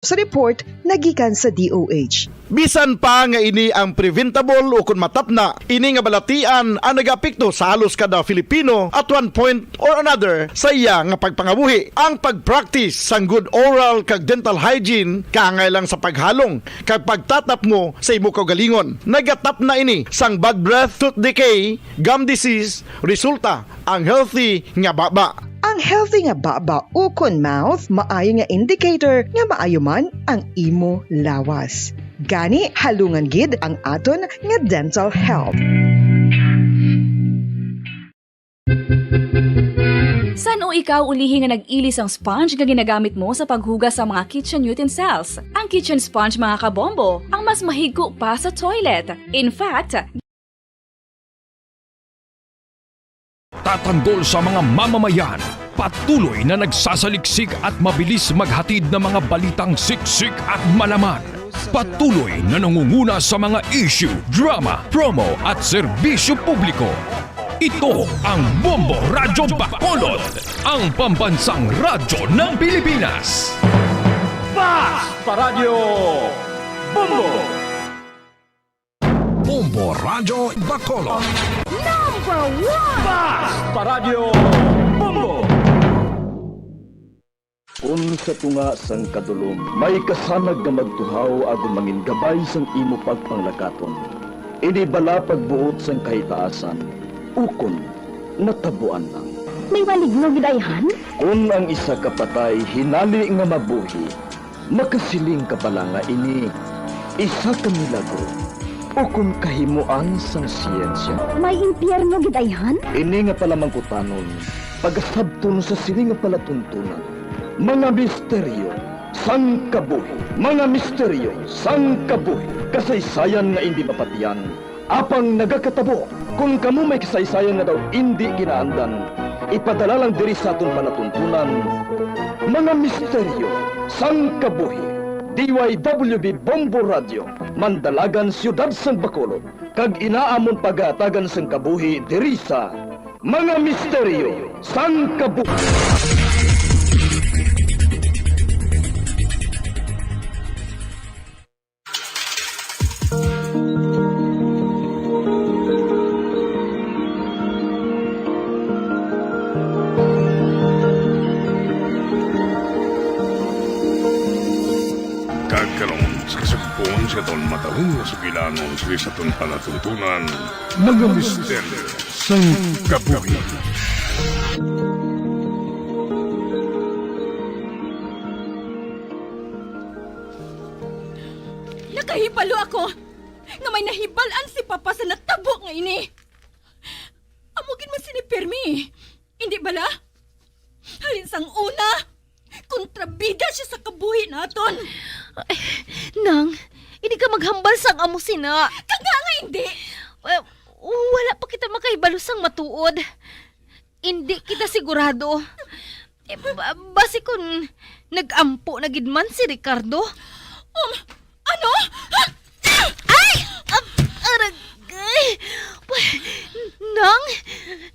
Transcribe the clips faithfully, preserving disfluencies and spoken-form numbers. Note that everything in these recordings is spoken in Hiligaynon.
Sa report nga gikan sa D O H. Bisan pa nga ini ang preventable o kon matapna, ini nga balatian ang nagaapekto sa halos kada Filipino at one point or another sa iya nga pagpangabuhi. Ang pag-practice sang good oral kag dental hygiene kaangay lang sa paghalong kag pagtatapmo sa imo kaugalingon. Nagatapna ini sang bad breath, tooth decay, gum disease, resulta ang healthy nga baba. Ang healthy nga baba ukon mouth maayo nga indicator nga maayo man ang imo lawas. Gani, halungan gid ang aton nga dental health. San-o ikaw ulihi nga nag-ili sang sponge nga ginagamit mo sa paghugas sa mga kitchen utensils? Ang kitchen sponge, mga kabombo, ang mas mahigko pa sa toilet. In fact, Tatanggol sa mga mamamayan, patuloy na nagsasaliksik at mabilis maghatid ng mga balitang siksik at malaman. Patuloy na nangunguna sa mga issue, drama, promo at serbisyo publiko. Ito ang Bombo Radyo Bacolod, ang pambansang radyo ng Pilipinas. Fast Paradyo Bombo! Bombo Radyo Bacolod. Number one! Fast Paradyo Bombo! Kun sa tunga sang kadulom may kasanag nga magtuhaw agud mangin gabay sang imo pagpanglakaton, ini bala pagbuot sang kahitaasan, ukon natabuan lang. May maligno gid ayhan? Kun ang isa ka patay hinali nga mabuhi, makasiling ka bala nga ini isa ka milagro ukon kahimoan sang siyensya? May impyerno gid ayhan? Ini nga palamangkutanon, pagasabton sa sini nga palatuntunan, mga misteryo sang kabuhi, mga misteryo sang kabuhi, kasaysayan nga indi mapatian, apang nagakatabo. Kon kamo may kasaysayan nga daw indi ginaandan, ipadala lang diri sa aton palatuntunan, mga misteryo sang kabuhi. D Y W B Bombo Radio, Mandalagan, Siyudad sang Bacolod, kag ina amon pagahatagan sang kabuhi diri sa Mga Misteryo sang Kabuhi. Kag karon, sa kasugpon sa aton matahong nga sugilanon sa aton palatuntunan, mga misteryo sang kabuhi. Nakahibalo ako nga may nahibal-an si Papa sa natabo nga ini. Amo gid man sini pirmi, indi bala? Halin sang una, kontrabida sia sa kabuhi naton. Ay, Nang, indi ka maghambal sang amo sina. Kag nga nga indi. Eh, wala pa kita makahibalo sang matuod. Indi kita sigurado. Eh, ba-, basi kon nag-ampo na gid man si Ricardo? Um, ano? Ay! Ah, aragay! Nang,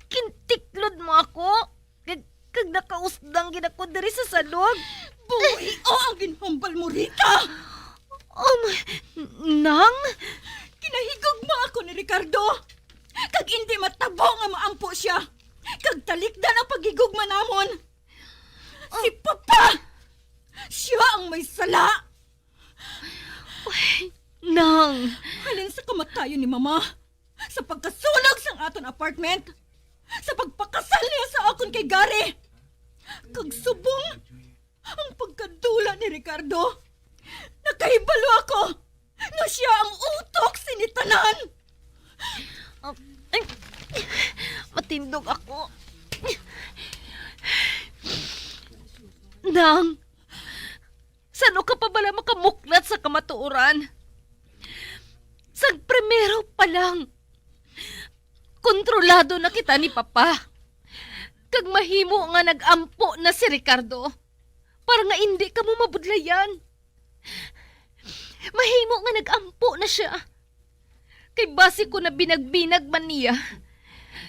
kintiklod mo ako. Kag, kag nakausdang gid ako diri sa salog. Buhi, o ang ginhambal mo, Rita! Um, Nang? Kinahigugma ako ni Ricardo. Kag indi matabo nga maampo sia. Kag talikdan ang paghigugma namon. Si Papa! Sia ang may sala! Uy, Nang! Halin sa kamatayon ni Mama, sa pagkasunog sang aton apartment, sa pagpakasal niya sa akon kay Gary, kag subong ang pagkadula ni Ricardo, nakahibalo ako nga sia ang utok sini tanan. Ah, ay, matindog ako. Nang, san-o ka pa bala makamuklat sa kamatuoran? Sang primero pa lang, kontrolado na kita ni Papa. Kag mahimo nga nag-ampo na si Ricardo para nga indi kamo mabudlayan. Mahimo nga nag-ampo na sia. Kay basi kon nabinag-binag man niya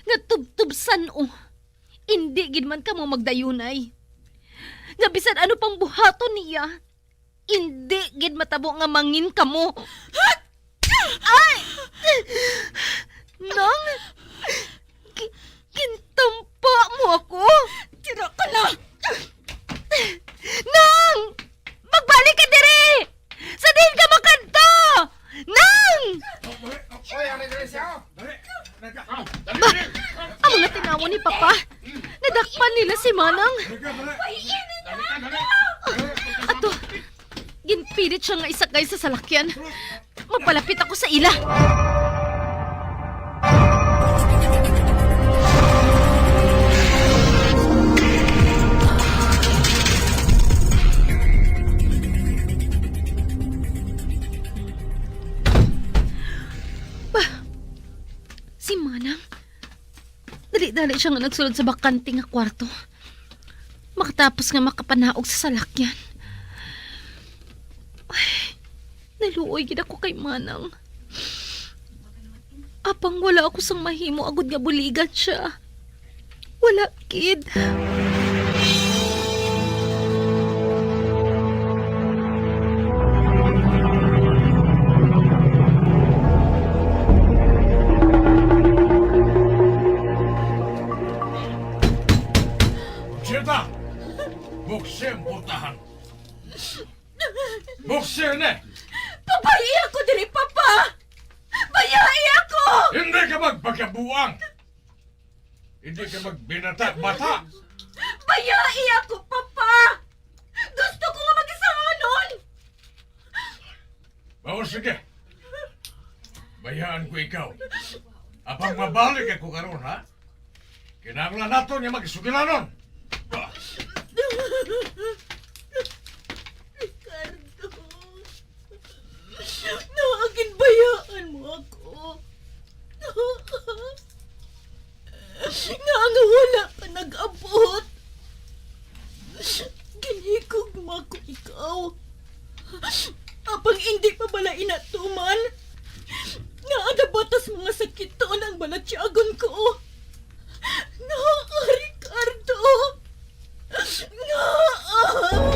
nga tubtob san-o, indi gid man kamo magdayunay. Nga bisan ano pang buhaton niya, indi gid matabo nga mangin kamo. Ay! Nang, gi-, gintampa mo ako? Tira ka na! Nang! Magbalik ka diri! Sa diin ka makadto? Nang! Ba, ang mga tinawa ni Papa, nadakpan nila si Manang. Ato, ginpilit siya nga isakay sa salakyan. Magpalapit ako sa ila. Ba, si Manang? Dali-dali siya nga nagsulod sa bakante nga kwarto. Makatapos nga makapanaog sa salakyan. Ay, naluoy gid ako kay Manang. Apang wala ako sang mahimo agod nga buligan siya. Wala gid. Conchita! Buksi ang portahan! Buksi ini! Pabayai ako diri, Papa! Bayai ako! Hindi ka magpakabuang! Hindi ka magbinata-bata! Bayai ako, Papa! Gusto ko nga mag-isanon! O, sige. Bayaan ko ikaw. Apang mabalik ako karon, ha? Kinahanglan naton nga magsugilanon. Ricardo, naagin bayaan mo ako. Nga ang wala ka nag-abot. Ginhigugma ko ikaw. Apang indi pa bala ina tuman nga ada batas mga sakiton ang balatyagon ko. Ngaa, Ricardo? Ngaa?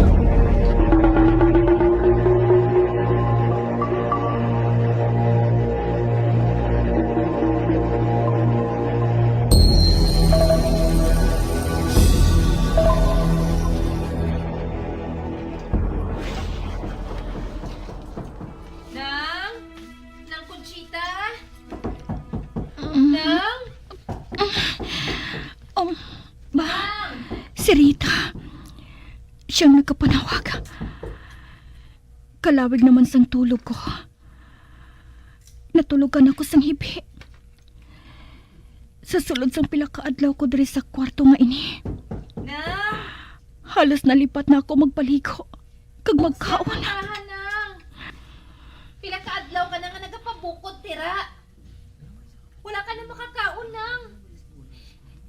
Nang? Nang Conchita? Mm. Nang? Um, ba, Nang? Si Rita. Siyang nagkapanawag. Kalawig naman sang tulog ko. Natulogan ako sang hibi. Sa sulod sang pila ka adlaw ko diri sa kwarto nga ini, Nang? Halos nalipat na ako magpaligo kag magkaon. Nang? Pila ka adlaw ka na nga nagapabukod dira? Wala ka na makakaon, Nang.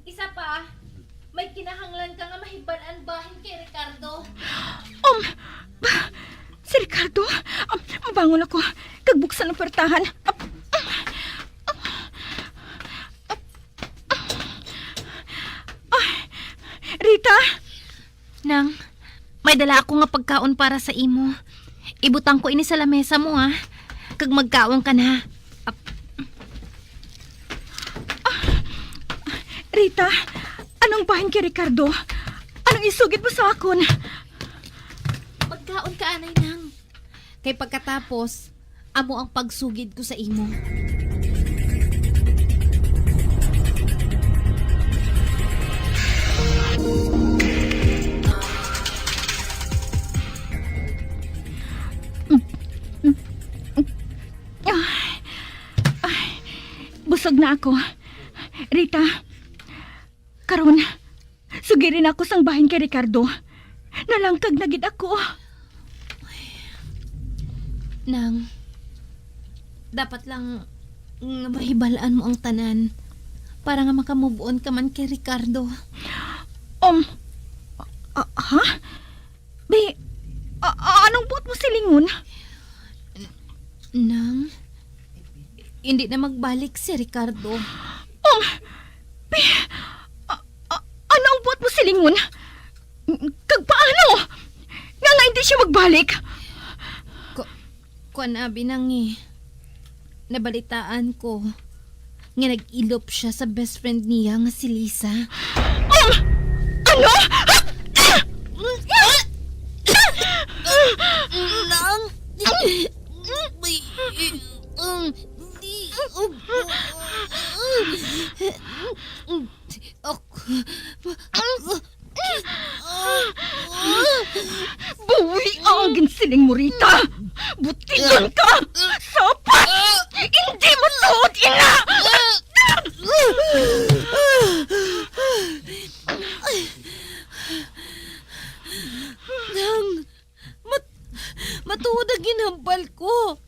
Isa pa, may kinahanglan ka nga mahibal-an bahin kay Ricardo. Um, si Ricardo? Um, mabangon ako kag buksan ang puwertahan. Um, um, um, um, ah, Rita? Nang, may dala ako nga pagkaon para sa imo. Ibutang ko ini sa lamesa mo, ha? Kag magkaon ka na. Ap- Ah, Rita, anong bahin kay Ricardo? Anong isugid mo sa akon? Magkaon ka anay, Nang. Kay pagkatapos, amo ang pagsugid ko sa imo. Ay, ay, busog na ako. Rita, karon, sugiri na ako sang bahin kay Ricardo. Nalangkag na gid ako. Nang, dapat lang nga mahibal-an mo ang tanan para nga makamove on ka man kay Ricardo. Um, ah, ha? Bi, a-, a-, anong buot mo silingon? N-, Nang, hindi na magbalik si Ricardo. Um, bi, a-, a-, ano ang buot mo silingon? Kag paano? Nga nga hindi siya magbalik? Kuan, abi, Nang, eh. Nabalitaan ko nga nag-ilop siya sa best friend niya nga si Lisa. Um! Ano? Nang! May, um, di, um, Ako. Buhi ang ginsiling mo, Rita. Butigon ka. Sapat. Hindi mo tuod ina. Nang, mat-, matuod ang ginhambal ko.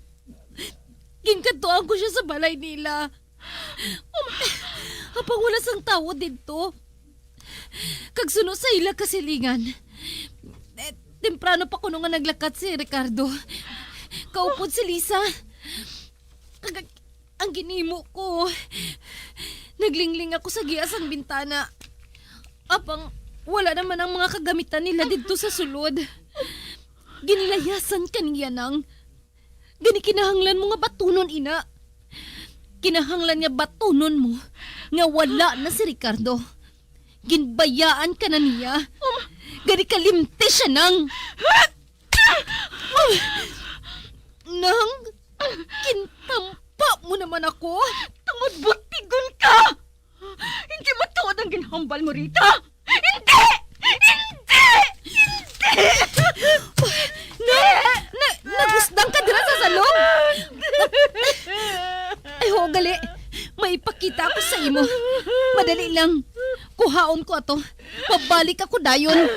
Ginkadtuan ko siya sa balay nila. Apang wala sang tawo didto. Kag suno sa ila kasilingan, eh, temprano pa kuno nga naglakat si Ricardo. Kaupod si Lisa. Kag ang ginhimo ko, naglingling ako sa giya sang bintana. Apang wala naman ang mga kagamitan nila didto sa sulod. Ginlayasan ka niya, Nang. Gani kinahanglan mo nga batunon, ina. Kinahanglan nga batunon mo nga wala na si Ricardo. Ginbayaan ka na niya. Gani kalimti siya, Nang. Nang, gintampa mo naman ako. Tungod butigon ka! Hindi matuod ang ginhambal mo, Rita! Hindi! Hindi! Hindi! Na, na, nagusdang ka dira sa salong? Ay, ho, gali. May ipakita ko sa imo. Madali lang. Kuhaon ko ato. Pabalik ako dayon.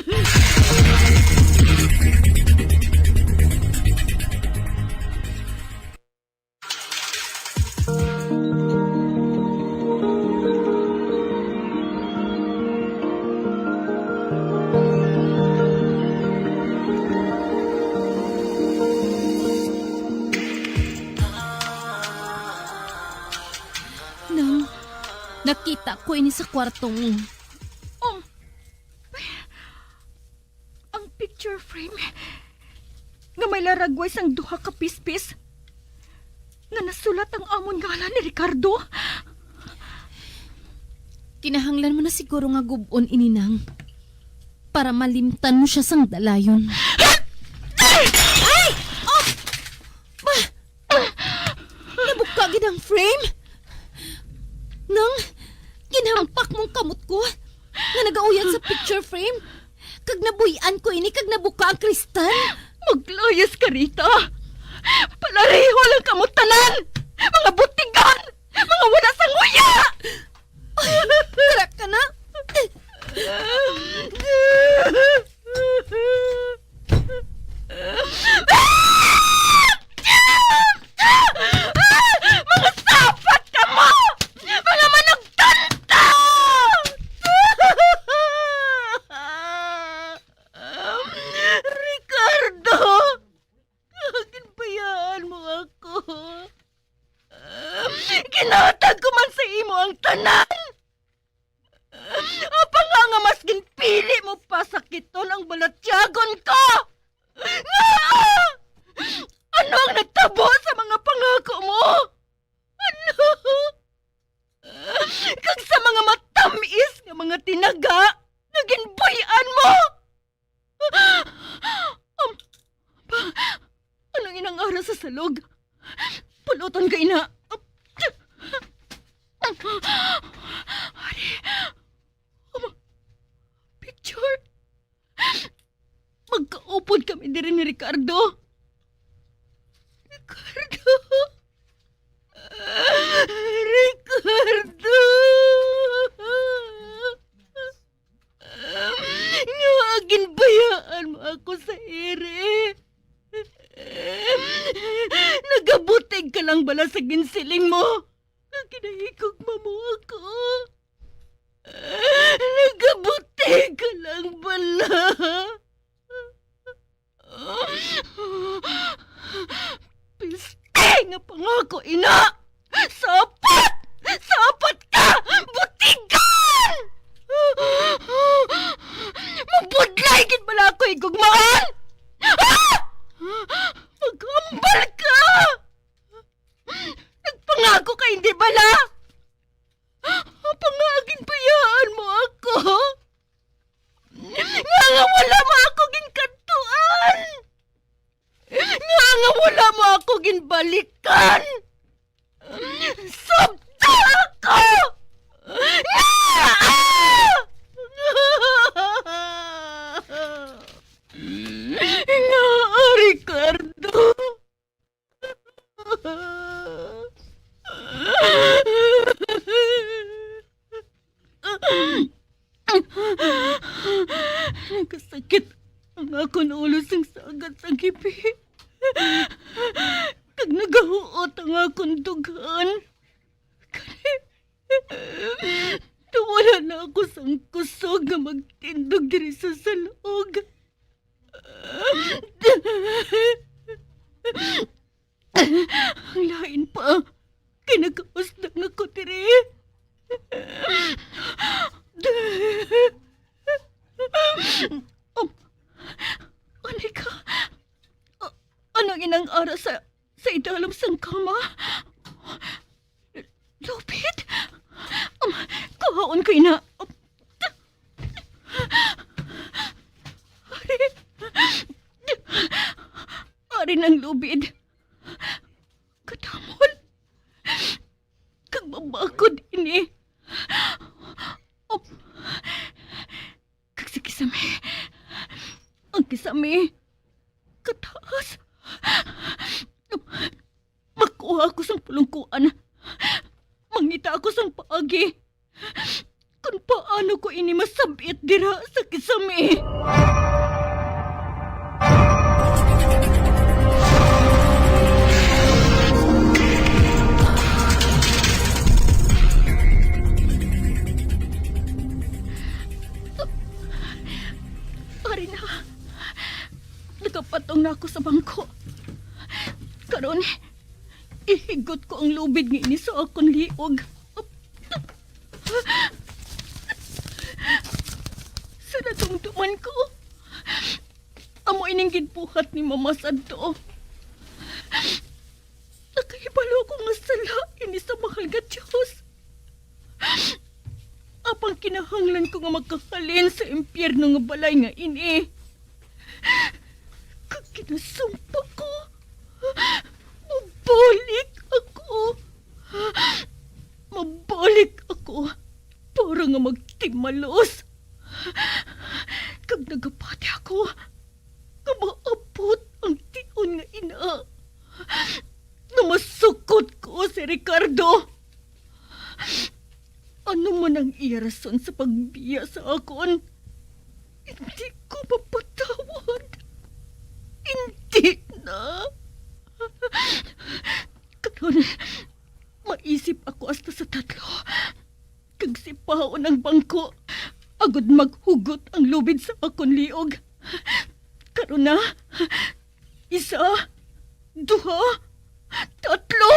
Nang, nakita ko ini sa kwarto mo. Um, ang picture frame nga may laragway sang duha ka pispis nga nasulat ang amon ngalan ni Ricardo. Kinahanglan mo na siguro nga gub-on ini, Nang, para malimtan mo siya sang dalayon. Ay! Oh! Ba? Nabuka gid ang frame? Nang, ginhampak mong kamot ko nga nagauyag sa picture frame, kag nabuy-an ko ini kag nabuka ang kristal. Maglayas ka, Rita! Palareho lang kamo tanan! Mga butigan! Mga wala sang huya! Ay, tara ka na! Mga sapat kamo! Mga manugtonto! Ricardo! Ginbayaan mo ako. Ginhatag ko man sa imo ang tanan. Apang nga, nga mas ginpili mo pa sakiton ang balatyagon ko. Ngaa? Ano ang nagtabo sa mga pangako mo? Ano? Kag sa mga matamis nga mga tinaga nga ginbuy-an mo? Um, pa, ano inang ara sa salog? Puluton ka ina. Ari. Um, picture. Magkaupod kami diri ni Ricardo. Ricardo. Ricardo. Nga ginbayaan mo ako sa iri. Nagabutig ka lang bala sa ginsiling mo? Nga ginahigugma mo ako. Nagabutig ka lang bala. Piste nga pangako ina! Sapat! Sapat ka! Butigan! Mabudlay gid bala ako higugmaan! Ah! Mag-ambal ka! Hindi bala? Apang nga ginbayaan mo ako? Nga nga wala mo ako ginkadtuan? Nga nga wala mo ako ginbalikan? Sabta ako! Nga! Nga, Ricardo! Nagkasakit ang akon ulo sang sagad sang hibi, kag nagahuot ang akon dughan. Kani, nawala na ako sang kusog nga magtindog diri sa salog. Ang lain pa, kay nagkausdang ako diri. Um, Anika, a-, ano inang ara sa, sa idalom sang kama? Lubid? Um, kuhaon ko ina. Ari. Ari nang lubid. Kadamol. Kag mabakod ini. Um, kag si Kisame. Ang Kisame. Kataas. Makuha ako sang pulungkuan. Mangita ako sang paagi. Kon paano ko ini masab-it dira sa Kisame? Ari na. Nakapatong na ako sa bangko. Karon, ihigot ko ang lubid nga ini sa akon liog. Sa nadumduman ko, amo ining ginbuhat ni Mama sadto. Nakahibalo ako nga sala ini sa mahal nga Dios. Apang kinahanglan ko nga makahalin sa impyerno nga balay nga ini. Kag ginasumpa ko, mabalik ako. Mabalik ako para nga magtimalos. Kag nagapati ako nga maabot ang tion nga ina nga masukot ko si Ricardo. Ano man ang iya rason sa pagbiya sa akon, hindi ko mapatawad. Hindi na. Karon, maisip ako hasta sa tatlo. Kag sipaon ang bangko, agod maghugot ang lubid sa akon liog. Karon na. Isa, duha, tatlo.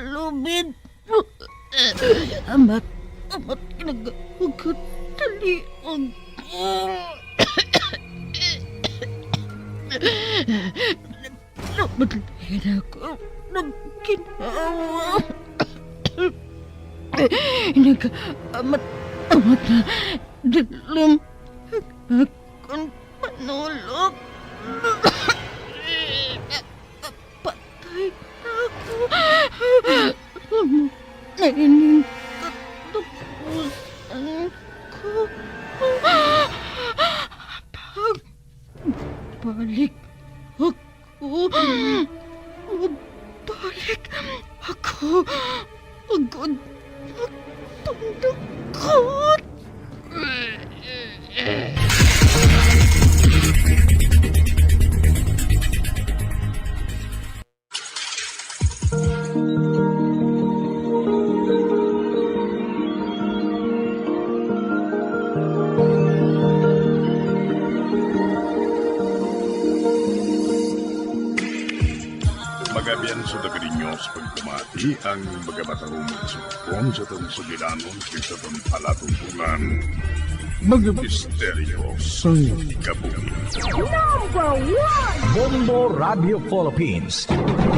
Lubid. Amat, amat, naghugot, dali, ang Namatay na ako. Nagkinawa. Nag-amat-amat na. Dalam. Akon panulok. Patay na ako. Naining katapusan ko. Pagbalik ako. Magbalik ako. Agod magpanakot. Magabian sa daga ninyo sa pagpamati ang mga matarong nga sumpon sa atong sugilanon kag sa atong palatumbonan. Mga misteryo sang kabuhi. Number one! Bombo Radio Philippines.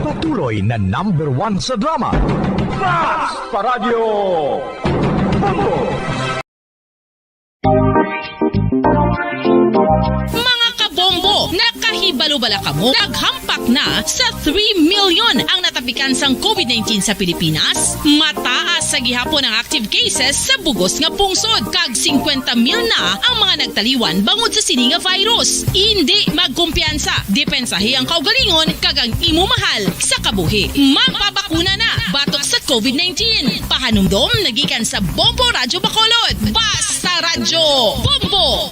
Patuloy na number one sa drama. Basta Radyo Bombo! Mga kabombo, nakahibalo bala kamo? Naghampak na sa three million ang natapikan sang covid nineteen sa Pilipinas. Mataas sa gihapon ang active cases sa bugos nga pungsod, kag singkwenta mil na ang mga nagtaliwan bangod sa sini nga virus. Indi magkumpiyansa, depensahi ang kaugalingon kag ang imo mahal sa kabuhi. Magpabakuna na batok sa covid nineteen. Pahanumdom na gikan sa Bombo Radyo Bacolod. Basta Radyo Bombo!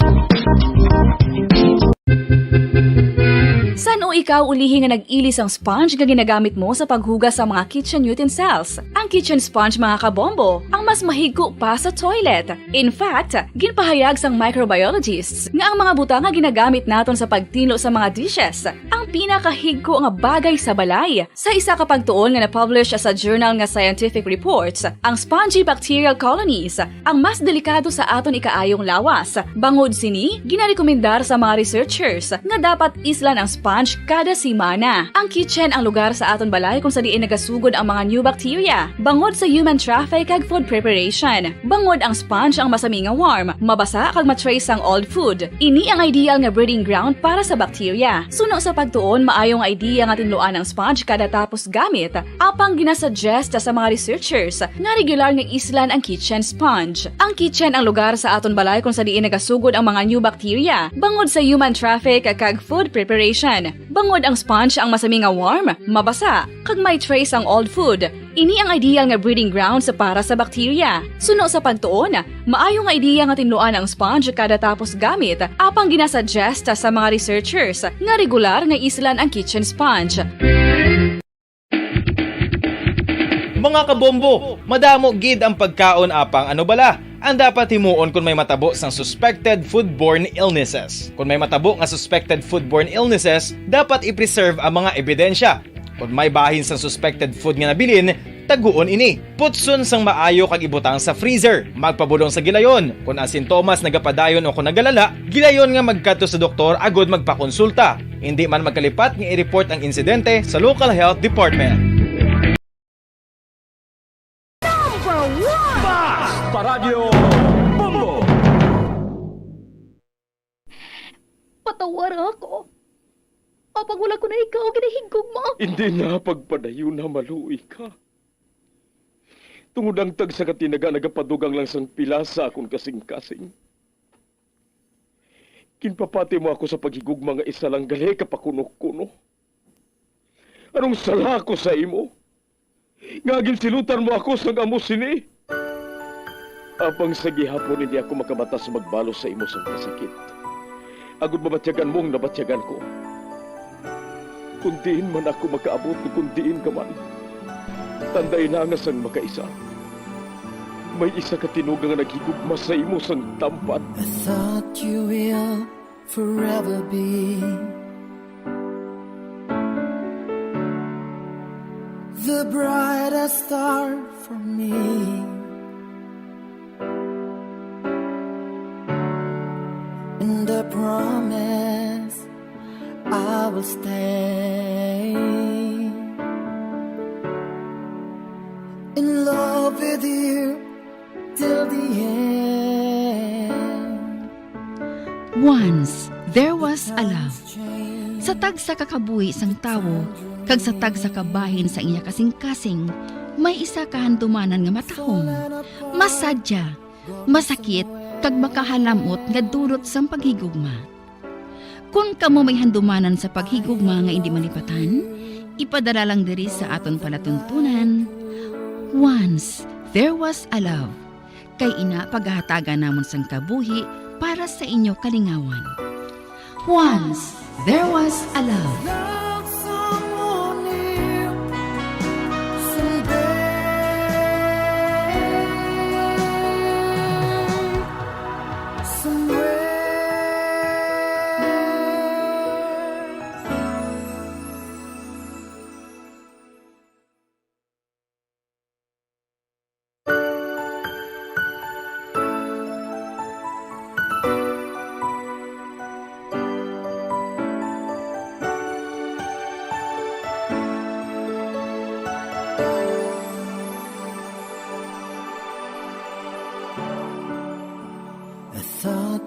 San-o ikaw ulihi nga nag-ili sang sponge nga ginagamit mo sa paghugas sa mga kitchen utensils? Ang kitchen sponge, mga kabombo, ang mas mahigko pa sa toilet. In fact, ginpahayag sang microbiologists nga ang mga butang nga ginagamit naton sa pagtinlo sa mga dishes ang pinakahigko nga bagay sa balay. Sa isa ka pagtuon nga na-publish sa journal nga Scientific Reports, ang spongy bacterial colonies ang mas delikado sa aton ikaayong lawas. Bangod sini, ginarekomendar sa mga researchers nga dapat islan ang sponge kada semana. Ang kitchen ang lugar sa aton balay kung sa diin nagasugod ang mga new bacteria bangod sa human traffic kag food preparation. Bangod ang sponge ang masami nga warm, mabasa kag ma-trace ang old food. Ini ang ideal nga breeding ground para sa bacteria. Suno sa pagtuon, maayo nga idea nga tinluan ang sponge kada tapos gamit, apang ginasuggest sa mga researchers nga regular nga islan ang kitchen sponge. Ang kitchen ang lugar sa aton balay kung sa diin nagasugod ang mga new bacteria bangod sa human traffic kag food preparation. Bangod ang sponge ang masami nga warm, mabasa, kag may trace ang old food, ini ang ideal nga breeding grounds para sa bacteria. Suno sa pagtuon, maayo nga idea nga tinluan ang sponge kada tapos gamit, apang ginasuggest sa mga researchers nga regular nga islan ang kitchen sponge. Mga kabombo, madamo gid ang pagkaon, apang ano bala ang dapat himuon kon may matabo sang suspected foodborne illnesses? Kon may matabo nga suspected foodborne illnesses, dapat i-preserve ang mga ebidensya. Kon may bahin sang suspected food nga nabilin, taguon ini. Putson sang maayo kag ibutang sa freezer. Magpabulong sa gilayon. Kon ang sintomas nagapadayon o kon nagalala, gilayon nga magkadto sa doktor agud magpakonsulta. Indi man magkalipat nga i-report ang insidente sa local health department. Number one! Basta Radyo Bombo! Patawara ako. Apang wala ko na ikaw ginahigugma. Hindi na pagpadayon na maluoy ka. Tungod ang tagsa ka tinaga nagapadugang lang sang pila sa akon kasing-kasing. Ginpapati mo ako sa paghigugma nga isa lang gali ka pakuno-kuno. Anong sala ko sa imo? Nga ginsilutan mo ako sang amo sini? Apang sa gihapon hindi ako makabata sa magbalo sa imo sang kasakit, agod mabatyagan mo ang nabatyagan ko. Kung diin man ako makaabot, kung diin ka man, tanday na nga sang makaisa, may isa ka tinuga nga naghigugma sa imo sang tampad. I thought you will forever be the brightest star for me. And I promise I will stay in love with you till the end. Once there was a love. Sa tagsa ka kabuhi sang tawo kag sa tagsa ka bahin sa iya kasing-kasing, may isa ka handumanan nga matahom, masadya, masakit, kag makahalam-ot nga dulot sang paghigugma. Kon kamo may handumanan sa paghigugma nga indi malipatan, ipadala lang diri sa aton palatuntunan, Once There Was a Love, kay ina pagahatagan namon sang kabuhi para sa inyo kalingawan. Once There Was a Love. Love someone new someday. Somewhere.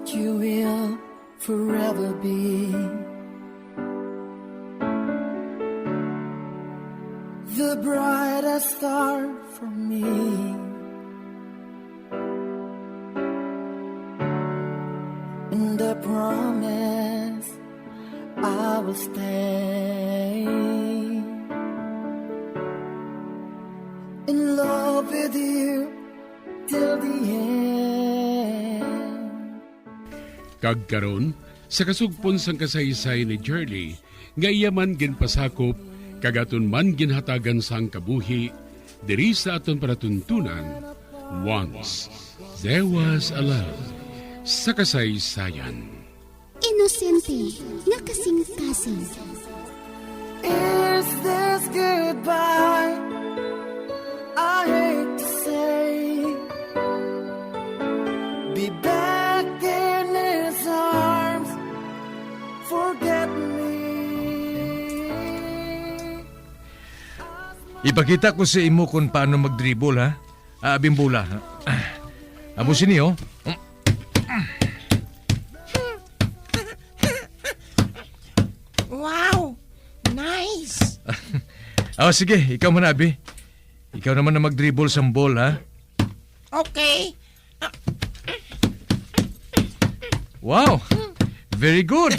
You will forever be the brightest star for me. And I promise I will stay in love with you till the end. Kag karon, sa kasugpon sang kasaysay ni Jerly, nga iya man ginpasakop kag aton man ginhatagan sang kabuhi diri sa aton palatuntunan, Once There Was a Love sa kasaysayan. Inosente nga kasing-kasing. Is this goodbye? I hate to say, be back in his arms, forget me. Ipakita ko sa imo kung paano mag-dribble, ha? Ah, abing bola, ha? Ah, amo sini, oh. Wow! Nice! Oh, sige, ikaw man, abi. Ikaw naman na mag-dribble sang ball, ha? Okay. Wow! Very good!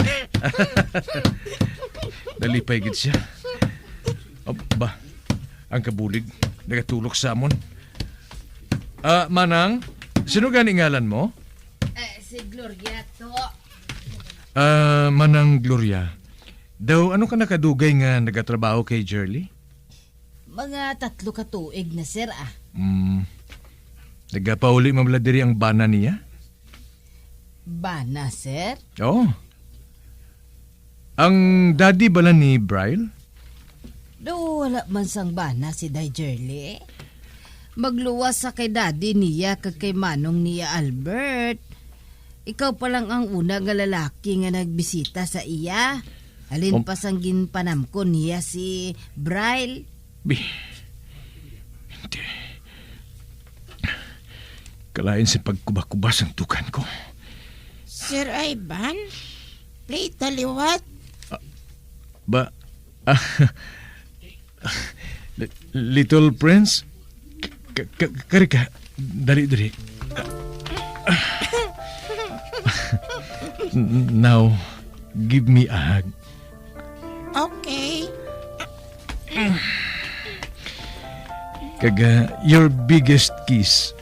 Nalipay gid siya. Oh, ba, ang kabulig, nagatulok sa amon. Ah, Manang, sino gani ngalan mo? Eh, si Gloria to. Ah, Manang Gloria, daw ano ka na kadugay nga nagatrabaho kay Jerly? Mga tatlo ka tuig na, sir, ah. Mm. Nagapauli man bala diri ang bana niya? Bana, sir? Oo. Ang daddy bala ni Brian? Do, wala man sang bana si Day Jerly. Magluwas sa kay daddy niya kag kay manong niya Albert. Ikaw pa lang ang una nga lalaki nga nagbisita sa iya. Halin Um, pa sang ginpanamkon niya si Brian. Bi-, hindi. Kalain sa pagkuba-kuba sang tukan ko. Sir Ivan, play taliwat. Ah, ba, ah, Li-, Little Prince, k-, k-, kari ka, dali, dali. N-, now, give me a hug. Okay. Kag, ah, your biggest kiss.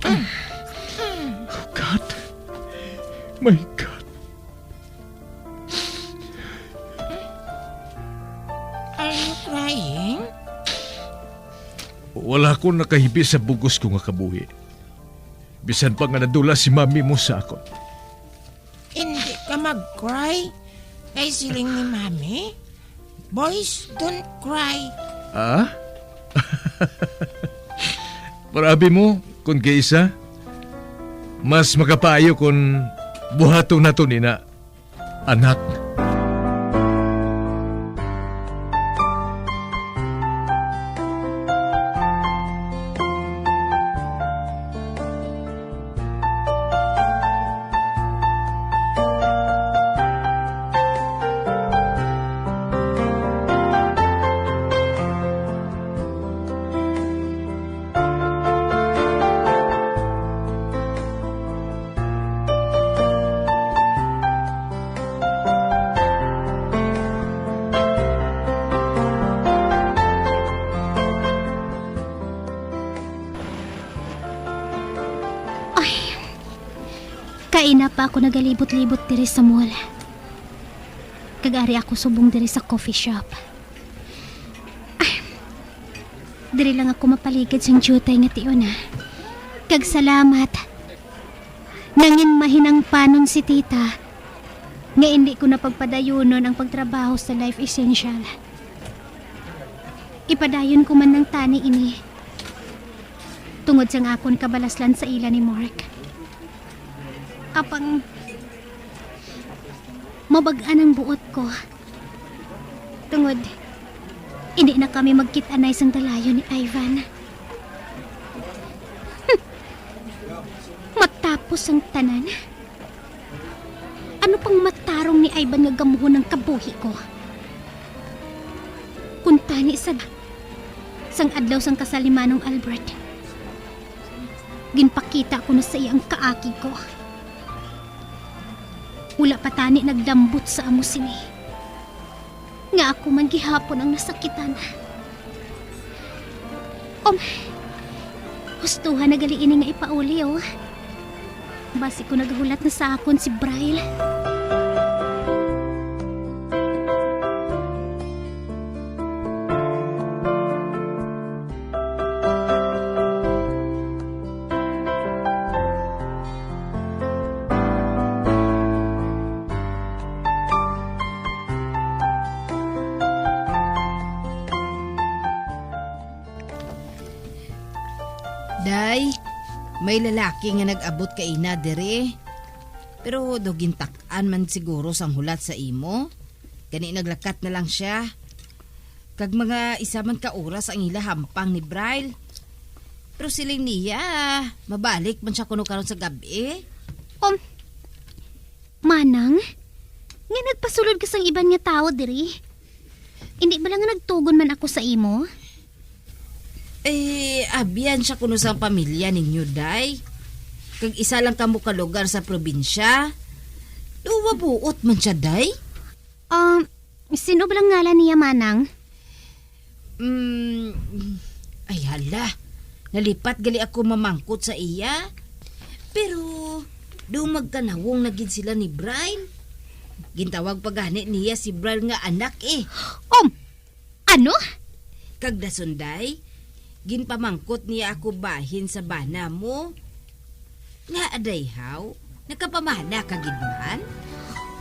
Oh, God. My God. Are you crying? Wala ko nakahibi sa bugos ko nga kabuhi. Bisan pa nga nadula si mami mo sa akon. Hindi ka mag-cry. Kay siling ni Mami, "Boys don't cry." Ah? Para abi mo, kung kaisa, mas makapaayo kung buhaton nato nina, anak. Ay, kaina pa ako nagalibot-libot diri sa mall. Kag ari ako subong diri sa coffee shop. Ay, diri lang ako mapaligid sang diutay nga tion, ha. Kag salamat. Nangin mahinangpanon si tita nga indi ko na pagpadayunon ang pagtrabaho sa Life Essential. Ipadayon ko man lang tani ini tungod sang akon kabalaslan sa ila ni Mark. Apang mabag-an ang buot ko. Tungod, indi na kami magkit-anay sang dalayon ni Ivan. Hmm. Matap Pus ang tanan. Ano pang matarong ni Ivan nga gamuhon ang kabuhi ko? Kuntani sa, sang adlaw sang kasal ni Manong Albert, ginpakita ko na sa iya ang kaakig ko. Wala pa tani naglambot sa amo sini. Nga ako man gihapon ang nasakitan. Um, hustuhan na gali ini nga ipauli, oh. Basi ko nagahulat na sa akon si Braille. Day, may lalaki nga nag-abot kaina diri. Pero daw gintak-an man siguro sang hulat sa imo. Gani naglakat na lang sia. Kag mga isa man ka oras ang ila hampang ni Braille. Pero siling niya, mabalik man sia kuno karon sa gab-i. Um, Manang, nga nagpasulod ka sang iban nga tawo diri? Indi bala nga nagtugon man ako sa imo? Eh, abyan sia kuno sang pamilya ninyo, day. Kag isa lang kamo ka lugar sa probinsya. Daw mabuot man sia, day. Um, sino bala ngalan niya, Manang? Mm, ay hala, nalipat gali ako mamangkot sa iya. Pero daw magkanawong na gid sila ni Brian. Gintawag pa gani niya si Brian nga anak, eh. Um, ano? Kag dason, day, ginpamangkot niya ako bahin sa bana mo. Nga, adayhaw, nakapamana ka gid man?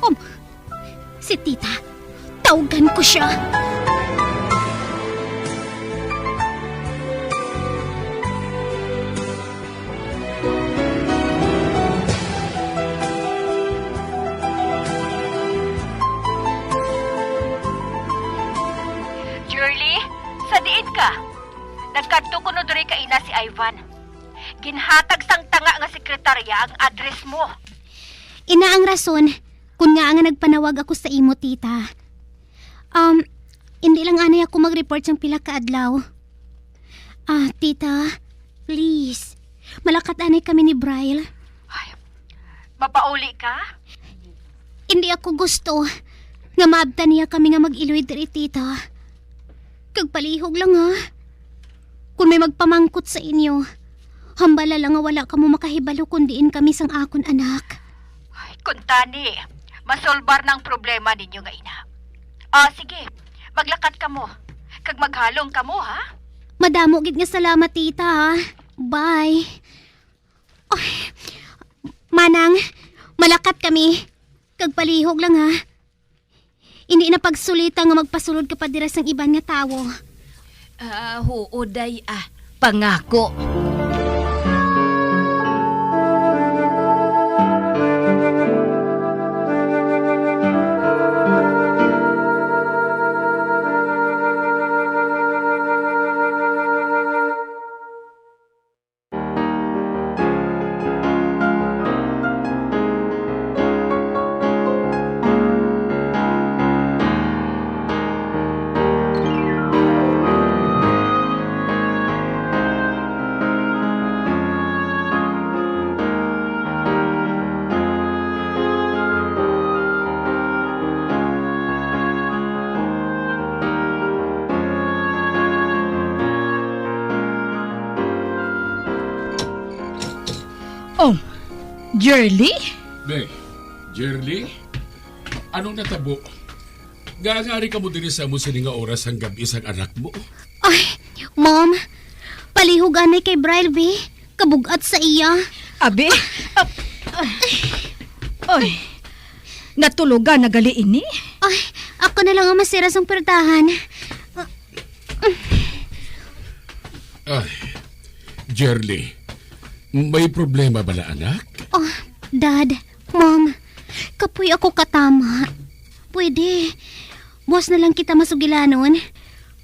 Um, si Tita, tawgan ko siya. Shirley, sa diin ka? Nagkadto kuno diri kaina si Ivan. Ginhatag sang tanga nga sekretarya ang address mo. Ina ang rason kon ngaa nga nagpanawag ako sa imo, Tita. Um, hindi lang anay ako mag-report sang pila ka adlaw. Ah, Tita, please. Malakat anay kami ni Brian. Ay, mapauli ka? Hindi ako gusto nga maabtan niya kami nga mag-iloy diri, Tita. Kag palihog lang, ha. Kung may magpamangkot sa inyo, hambala lang nga wala kamo makahibalo kung diin kami sang akon anak. Ay, kuntani, masolbar na ang problema ninyo nga ina. Ah, sige, maglakat kamo, kag maghalong kamo, ha? Madamo gid nga salamat, Tita, ha. Bye. Ay, Manang, malakat kami. Kag palihog lang, ha. Indi na pagsulita nga magpasulod ka pa dira sang iban nga tawo. Ah, huo, day, ah. Pangako. Oh, Jerly? Be, Jerly? Anong natabo? Nga, nga ari ka mo diri sa amo sini nga oras sang gab-i sang anak mo? Ay, Mom, palihog anay kay Brian, be. Kabug-at sa iya. Abi? Ah, ah. Oy, natulogan na gali ini? Ay, ako na lang ang masira sang pwertahan. Ay, Jerly, may problema bala, anak? Oh, Dad, Mom, kapoy ako katama. Pwede, buwas na lang kita masugilanon.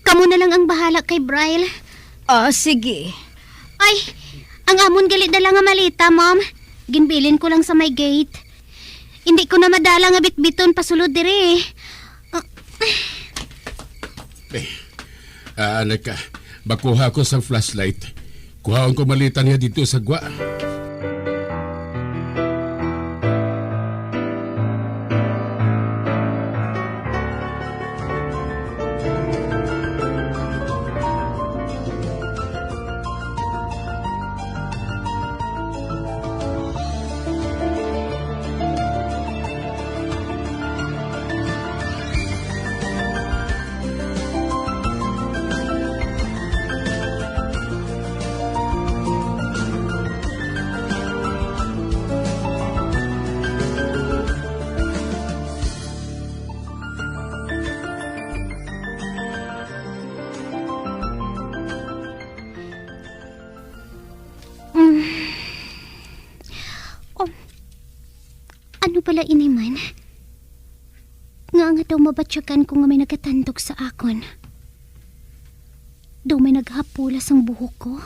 Kamo na lang ang bahala kay Brian. Ah, sige. Ay, ang amon gali dala nga maleta, Mom. Ginbilin ko lang sa may gate. Hindi ko na madala nga bitbiton pasulod diri. Ah. Eh, ah, anak ka, bakuha ko sang flashlight. Kuhaon ko malita niya dito sa gwa. Mm. Oh, ano bala ini man? Nga nga daw mabatyagan ko nga may nagatandog sa akon. Daw may naghapula sang buhok ko.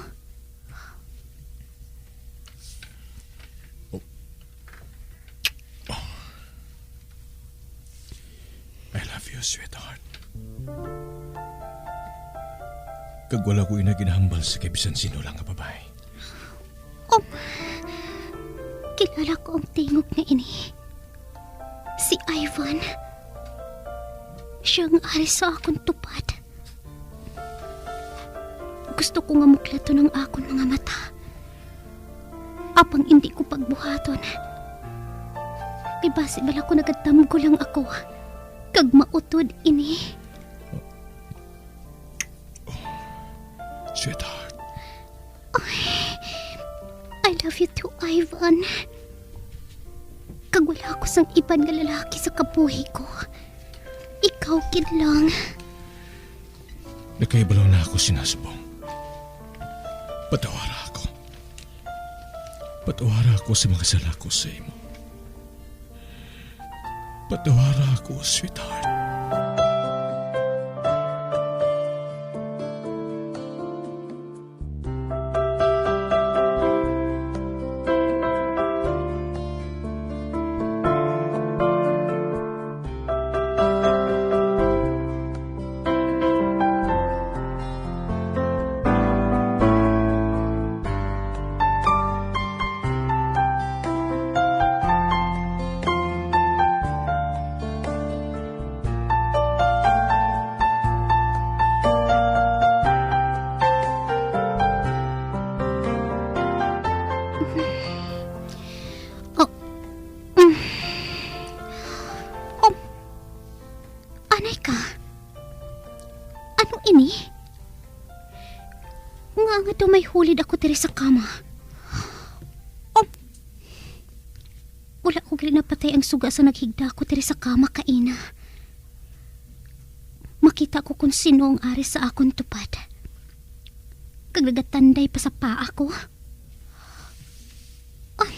Oh. I love you, sweetheart. Kag wala ko ina ginahambal sa kay bisan sino lang nga babae. Oh, kilala ko ang tingog nga ini. Si Ivan. Siya ang ari sa akon tupad. Gusto ko nga muklaton ang akon mga mata. Apang indi ko pagbuhaton. Kay basi bala ko nagadamgo lang ako, kag mautod ini. Sweetheart. Ay, I love you too, Ivan. Kag wala ako sang iban nga lalaki sa kabuhi ko. Ikaw gid lang. Nakahibalo na ako, sinasubong. Patawara ako. Patawara ako sa mga sala ko sa imo. Patawara ako, sweetheart. Oh. Mm. Oh. Anay ka? Ano ini? Nga nga daw may hulid ako diri sa kama. Oh. Wala ko gali napatay ang suga sa naghigda ko diri sa kama kaina. Makita ko kung sino ang ari sa akon tupad. Kag nagatanday pa sa paa ko. Ah,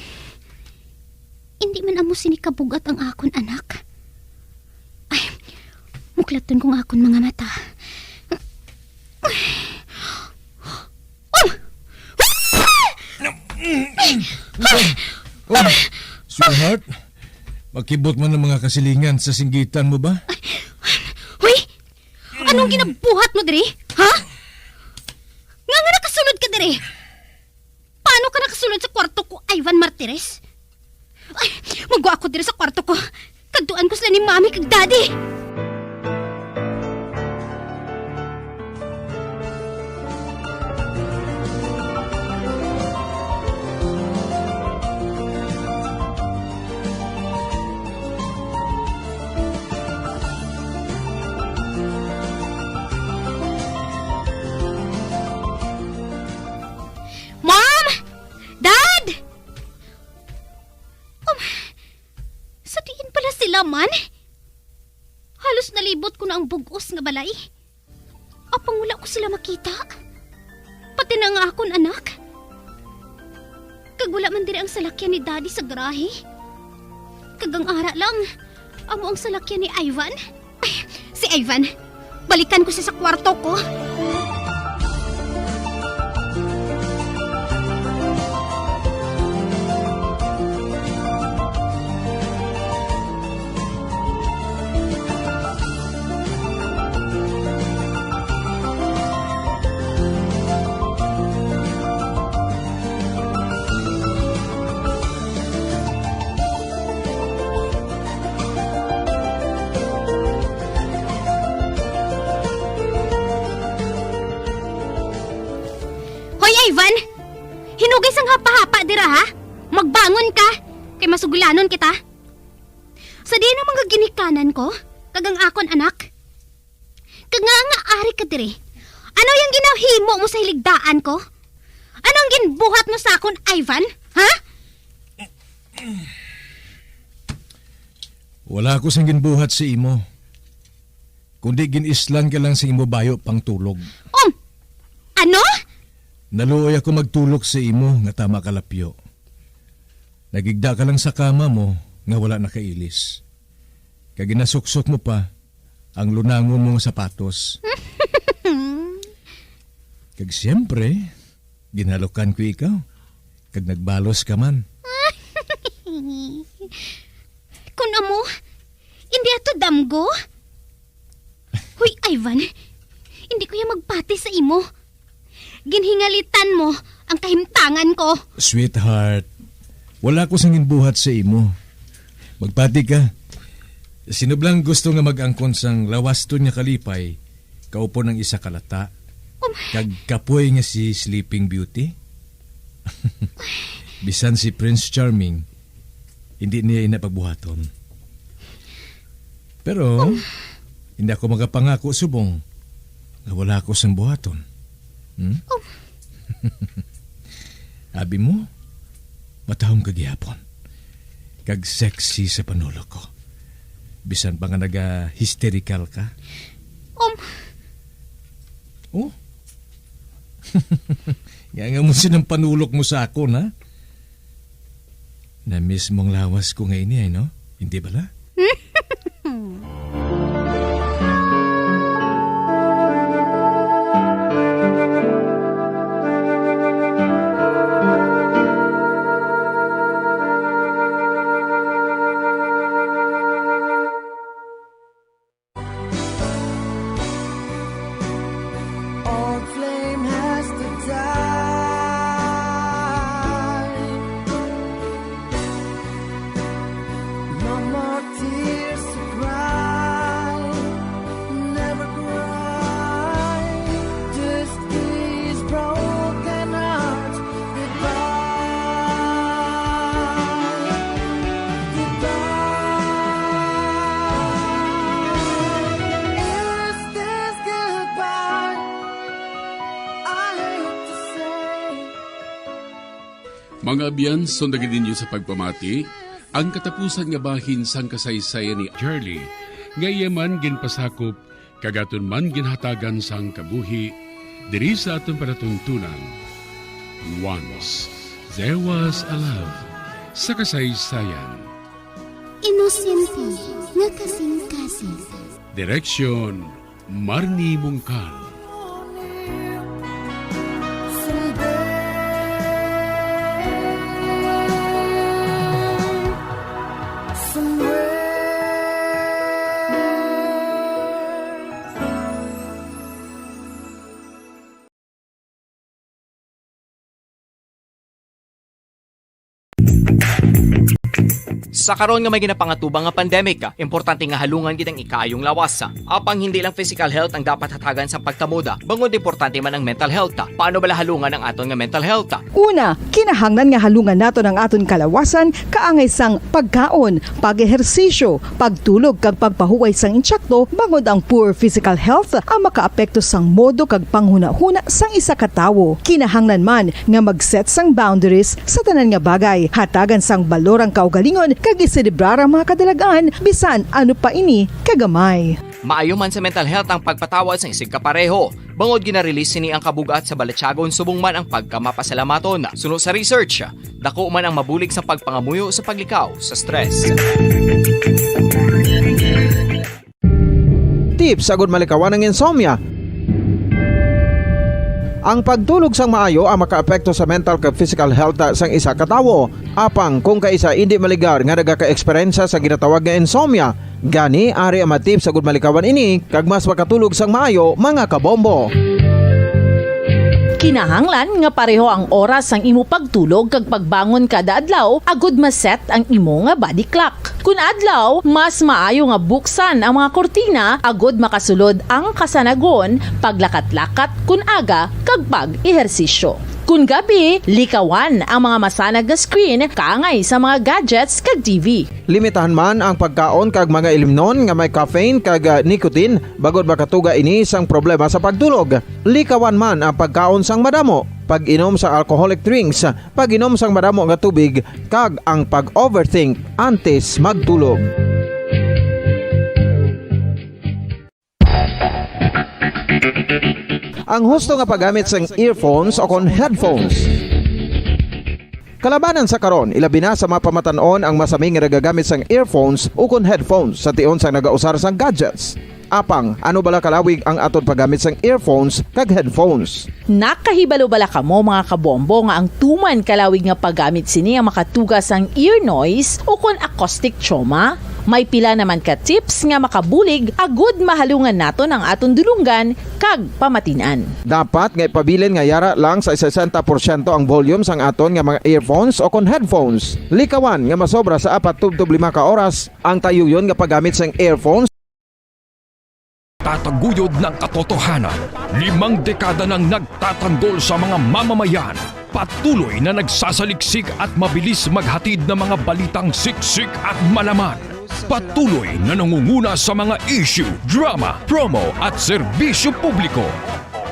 hindi man amo sini kabugat ang akon anak. Ay, muklaton ko ang akon mga mata. Oh! Oh! Sweetheart, makibot man ang mga kasilingan sa singgitan mo ba? Hoy! Anong ginabuhat mo diri? Ha? Nga nga nakasulod ka diri? Paano ka nakasulod sa kwarto ko, Ivan Martires? Ay, magwa ako diri sa kwarto ko. Kadtuan ko sila ni Mami kag Daddy. Mom! Dad! Um, sa diin pala sila man? Halos nalibot ko na ang bug-os nga balay. Apang wala ko sila makita. Pati na nga akon anak. Kag wala man diri ang salakyan ni Daddy sa garahe. Kag ang ara lang, amo ang salakyan ni Ivan. Ay, si Ivan. Balikan ko siya sa kwarto ko. ha? Magbangon ka, kay masuglanon kita. Sa diin ang mga ginikanan ko, kag ang akon anak? Kag nga nga ari ka diri, ano yung ginahimo mo sa hiligdaan ko? Ano ang ginbuhat mo sa akon, Ivan? Ha? Wala ako sing ginbuhat sa imo, kundi gin-islan ka lang sa imo bayo pang tulog. Um, ano? Naluoy ako magtulok sa imo nga tama kalapyo. Nagigda ka lang sa kama mo nga wala nakailis. Kag ginasuksok mo pa ang lunangon mo nga sapatos. Kag siyempre, ginhalukan ko ikaw. Kag nagbalos ka man. Kun amo, hindi ato damgo? Hoy, Ivan, hindi ko ya magpati sa imo. Ginhingalitan mo ang kahimtangan ko. Sweetheart, wala ko sing ginbuhat sa imo. Magpati ka. Sino bala ang gusto nga mag-angkon sang lawaston nga kalipay, kaupod ang isa ka lata, kag kapoy nga si Sleeping Beauty? Bisan si Prince Charming, hindi niya ina pagbuhaton. Pero, hindi ako magapangako subong nga wala ako sang buhaton. Hmm? Abi mo, matahom ka gihapon. Kag sexy sa panulok ko. Bisan pa nga naga-hysterical ka. Um. Oh? Nga nga mo sinang panulok mo sa akon, ha? Na-miss mo ang lawas ko nga ini, ay, no? Hindi bala? Mga abyan, sundagi ninyo sa pagpamati ang katapusan nga bahin sang kasaysayan ni Charlie, nga iya man ginpasakop kag aton man ginhatagan sang kabuhi diri sa aton palatuntunan. Once There Was a Love sa kasaysayan. Inosente nga kasing-kasing. Direksyon, Marnie Mungkal. Sa karon nga may ginapangatubang nga pandemic, importante nga halungan gid ang ikaayong lawas. Apang hindi lang physical health ang dapat hatagan sang pagkamoda, bangod importante man ang mental health. Paano bala halungan ang aton nga mental health? Una, kinahanglan nga halungan naton ang aton kalawasan kaangay sang pagkaon, pag-ehersisyo, pagtulog kag pagpahuway sang insakto, bangod ang poor physical health ang makaapekto sang modo kag panghunahuna sang isa ka tawo. Kinahanglan man nga mag-set sang boundaries sa tanan nga bagay, hatagan sang balor ang kaugalingon kag iselebrar ang mga kadalag-an bisan ano pa ini kagamay. Maayo man sa mental health ang pagpatawad sang isigkapareho, bangod gina-release sini ang kabug-at sa balatyagon subong man ang pagkamapasalamaton. Suno sa research, dako man ang mabulig sa pagpangamuyo sa paglikaw sa stress. Tips agud malikawan ang insomnia. Ang pagtulog sang maayo ang makaapekto sa mental kag physical health sang isa ka tawo. Apang kung kaisa indi maligar nga nagaka-eksperyensya sa ginatawag nga insomnia, gani ari ang mga tips agud malikawan ini kag mas makatulog sang maayo, mga kabombo. Kinahanglan nga pareho ang oras sang imo pagtulog kag pagbangon kada adlaw agud ma-set ang imo nga body clock. Kun adlaw, mas maayo nga buksan ang mga kurtina agud makasulod ang kasanagon, paglakat-lakat kun aga, kag pag-ehersisyo. Kon gabi, likawan ang mga masanag nga screen kaangay sa mga gadgets kag T V. Limitahan man ang pagkaon kag mga ilimnon nga may caffeine kag, ah, nicotine, bangod makatuga ini sang problema sa pagtulog. Likawan man ang pagkaon sang madamo, pag-inom sang alcoholic drinks, pag-inom sang madamo nga tubig, kag ang pag-overthink antes magtulog. Ang husto nga paggamit sang earphones o kon headphones. Kalabanan sa karon, ilabi na sa mga pamatan-on ang masami nga nagagamit sang earphones o kon headphones sa tion sang nagausar sang gadgets. Apang, ano bala kalawig ang aton paggamit sang earphones kag headphones? Nakahibalo bala kamo, mga kabombo, nga ang tuman kalawig nga paggamit sini ang makatuga sang ear noise o kon acoustic trauma? May pila naman ka tips nga makabulig agud mahalungan naton ang aton dulonggan kag pamatin-an. Dapat nga ipabilin nga yara lang sa sesenta porsyento ang volume sang aton nga mga earphones o kon headphones. Likawan nga masobra sa apat tubtob lima ka oras ang tayuyon nga paggamit sang earphones. Tataguyod ng katotohanan, limang dekada nang nagtatanggol sa mga mamamayan. Patuloy na nagsasaliksik at mabilis maghatid ng mga balitang siksik at malaman. Patuloy na nangunguna sa mga issue, drama, promo at serbisyo publiko.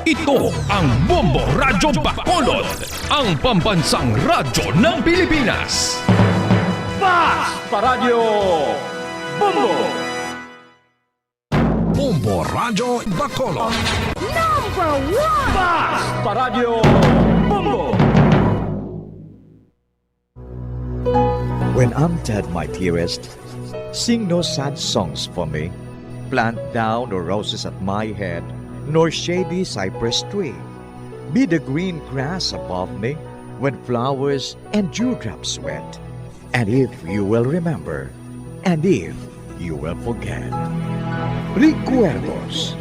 Ito ang Bombo Radyo Bacolod, ang pambansang radyo ng Pilipinas. Fast Paradyo Bombo! Bombo Radyo Bacolod. Number one! Fast Paradyo Bombo! When I'm dead, my dearest, sing no sad songs for me. Plant thou no roses at my head, nor shady cypress tree. Be the green grass above me when flowers and dewdrops wet. And if you will remember, and if you will forget. Recuerdos,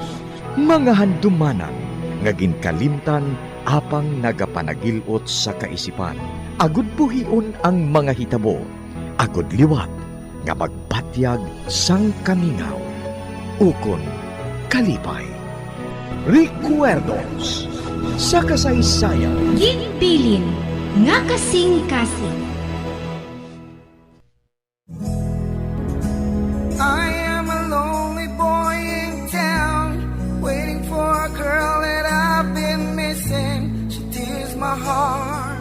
mga handumanan nga ginkalimtan apang nagapanagil-ot sa kaisipan, agud buhion ang mga hitabo, agud liwat nga magbatyag sang kamingaw ukon kalipay. Recuerdos sa kasaysayan. Ginbilin nga kasing-kasing. I am a lonely boy in town, waiting for a girl that I've been missing. She tears my heart,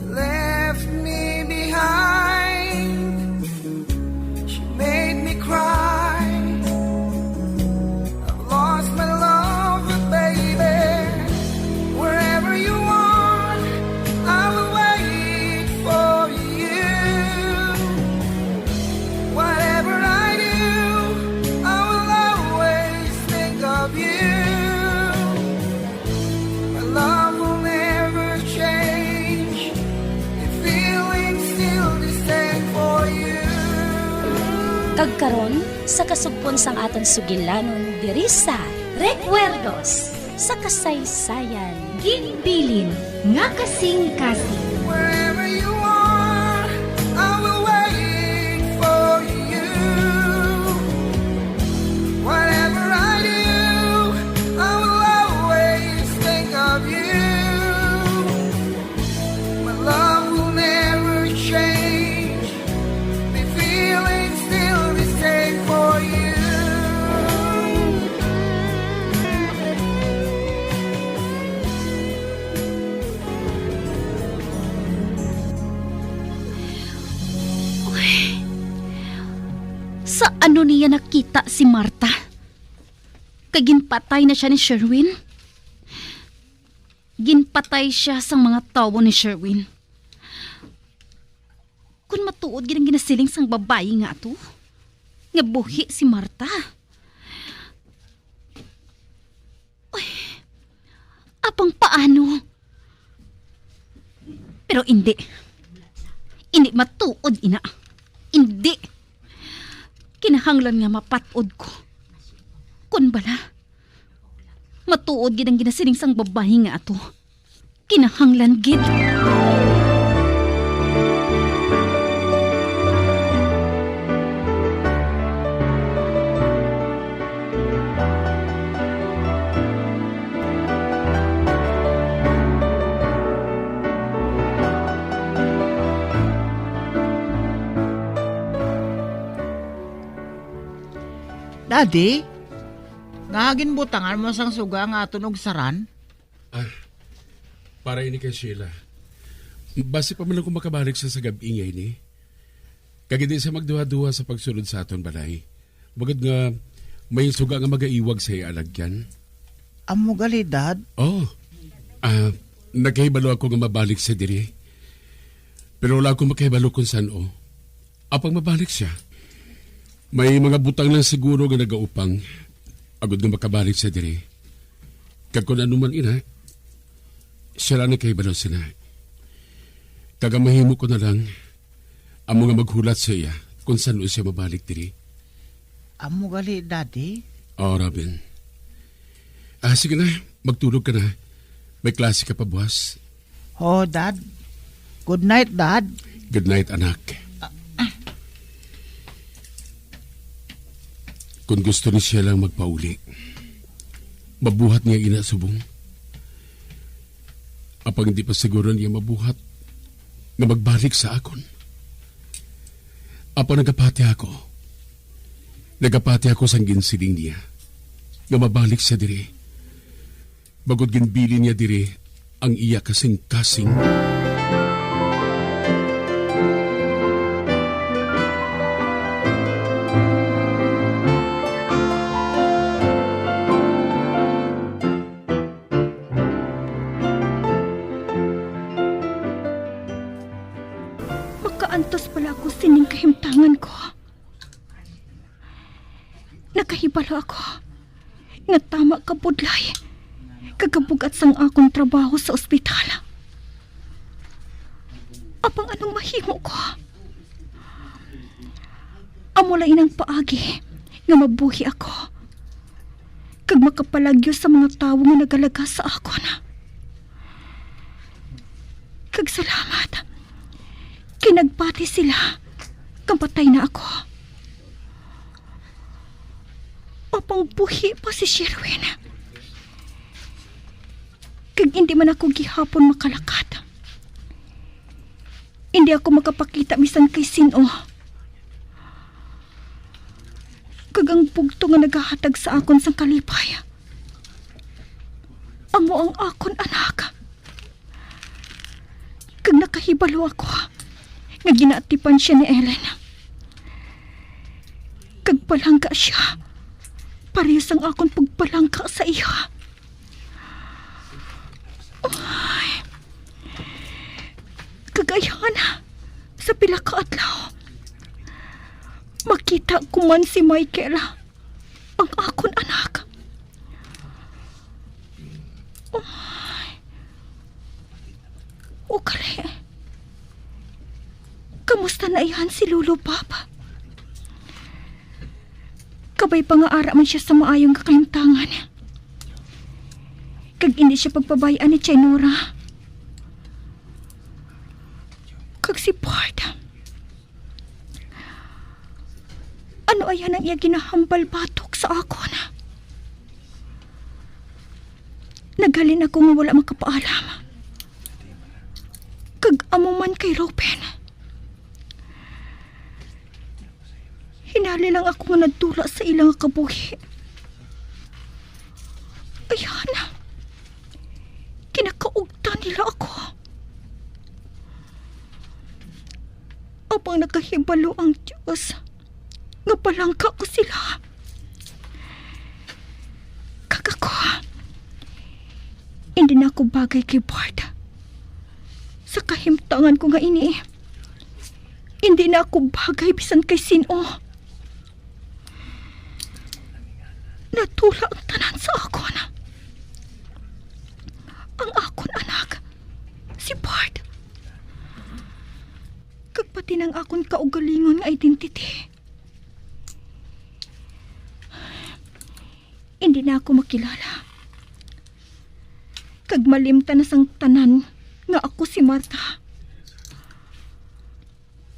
left me behind. She made me cry. I've lost my love, but baby, wherever you are, I will wait for you. Whatever I do, I will always think of you. My love will never change. The feeling's still the same for you. Kag karon, sa kasugpon sang aton sugilanon diri sa Recuerdos sa Kasaysayan. Ginbilin nga kasing-kasing. Wherever you are, I will wait for you. Whatever I do, I will always think of you. My love will never change. The feeling's still the same for you. Uy. Sa ano niya nakita si Martha? Kay ginpatay na siya ni Sherwin? Ginpatay siya sang mga tawo ni Sherwin. Kon matuod gid ang ginasiling sang babayi nga ato, nga buhi si Martha. Uy, apang paano? Pero indi. Indi matuod ina. Indi. Kinahanglan nga mapat-od ko. Kon bala, matuod gid ang ginasiling sang babayi nga ato. Kinahanglan gid. Adi, nga ginbutangan mo sang suga nga aton ugsaran? Ah, para ini kay Sheila. Basi pa man ako makabalik sa, sa gab-i nga ini. Kag hindi siya magduha-duha sa pagsulod sa aton balay. Bangod nga may suga nga magaiwag sa iya alagyan. Amo gali, Dad? Oh. Ah, nakahibalo ako nga mabalik siya diri. Pero wala ako makahibalo kung san-o. Apang mabalik siya, may mga butang lang siguro nga nagaupang agod nga makabalik siya diri. Kag kung ano man ina, siya lang nakahibalo sina. Kag ang mahimo ko na lang, amo nga maghulat sa iya kung san-o siya mabalik diri. Amo gali, Daddy? Oh, Robin. Ah, sige na, magtulog ka na. May klase ka pa buwas. Oh, Dad. Good night, Dad. Good night, anak. Kung gusto ni siya lang magpauli, mabuhat niya ina subong. Apang hindi pa siguro niya mabuhat nga magbalik sa akon. Apang nagapati ako. Nagapati ako sang ginsiling niya nga mabalik siya diri. Bangod ginbilin niya diri ang iya kasing-kasing. Makaantos bala ako sining kahimtangan ko. Nakahibalo ako nga tama ka budlay kag kabug-at sang akon trabaho sa ospital. Apang anong mahimo ko? Amo lang inang paagi nga mabuhi ako kag makapalagyo sa mga tawo nga nagalaga sa akon. Kag salamat kay nagpati sila nga patay na ako. Apang buhi pa si Sherwin. Kag indi man ako gihapon makalakat. Indi ako makapakita bisan kay sin-o. Kag ang bugto nga nagahatag sa akon sang kalipay amo ang akon anak. Kag nakahibalo ako nga ginaatipan siya ni Ellen. Kag palangga siya, pareho sang akon pagpalangga sa iya. Ay. Kag ayhan, sa pila ka adlaw, makita ko man si Michael, ang akon anak. Ay. O kali, kamusta na ayhan si Lolo Bob? Kabay pa nga ara man siya sa maayo nga kahimtangan. Kag indi siya pagpabay-an ni Chay Nora. Kag si Bart. Ano ayhan ang iya ginahambal batok sa akon? Naghalin ako nga wala makapaalam. Kag amo man kay Ruben. Hinali lang ako nga nadula sa ila nga kabuhi. Ayhan, kinakaugtan nila ako. Apang nakahibalo ang Dios nga palangga ko sila. Kag ako, indi na ako bagay kay Bart. Sa kahimtangan ko nga ini, indi na ako bagay bisan kay sin-o. Natula ang tanan sa akon. Ang akon anak, si Bart. Kag pati nang akon kaugalingon nga identity. Indi na ako makilala. Kag malimtan na sang tanan nga ako si Martha,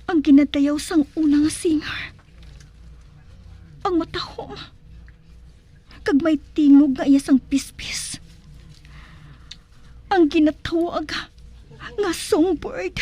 ang ginadayaw sang una nga singer. Ang matahom kag may tingog nga iya sang pispis. Ang ginatawag nga songbird.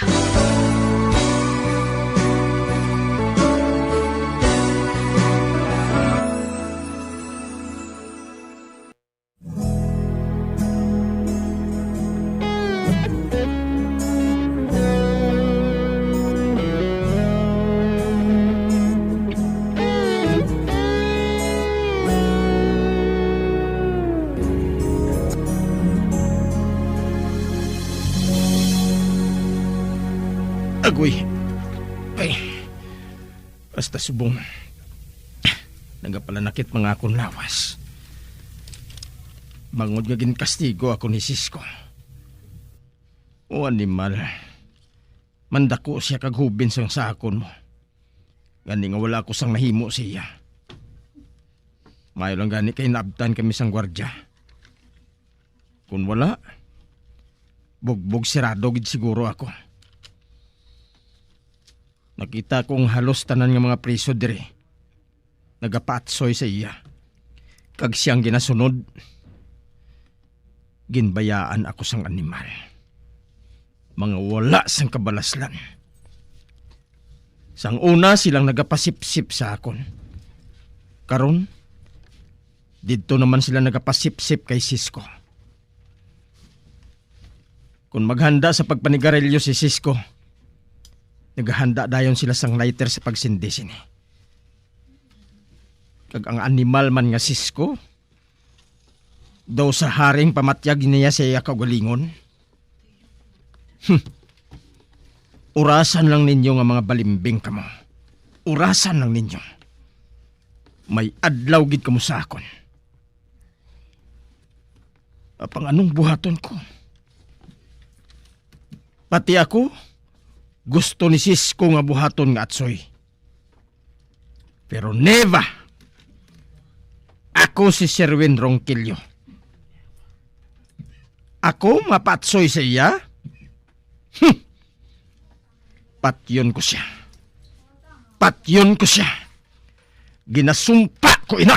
Agoy. Ay. Basta subong. Nagapalanakit mga akon lawas. Bangod nga ginkastigo ako ni Cisco. O animal. Mandako siya kag hubin sang sa akon mo. Gani nga wala ako sang nahimo siya. Mayo lang gani kay naabtan kami sang gwardya. Kun wala, bugbog sirado gid siguro ako. Nakita ko ang halos tanan nga mga priso diri nagapaatsoy sa iya, kag siyang ginasunod. Ginbayaan ako sang animal. Mga wala sang kabalaslan. Sang una silang nagapasipsip sa akon. Karon, didto naman sila nagapasipsip kay Cisco. Kon maghanda sa pagpanigarilyo si Cisco, naghanda dayon sila sang lighter sa pagsindi sini. Kag ang animal man nga Cisco, daw sa haring pamatyag niya sa iya kaugalingon. Hmm. Urasan lang ninyo nga mga balimbing kamo. Urasan lang ninyo. May adlaw gid kamo sa akon. Apang anong buhaton ko? Pati ako, gusto ni Cisco nga buhaton nga atsoy. Pero never! Ako si Sherwin Ronquillo. Ako mapatsoy sa iya? Hmm. Patyon ko siya. Patyon ko siya. Ginasumpa ko ina.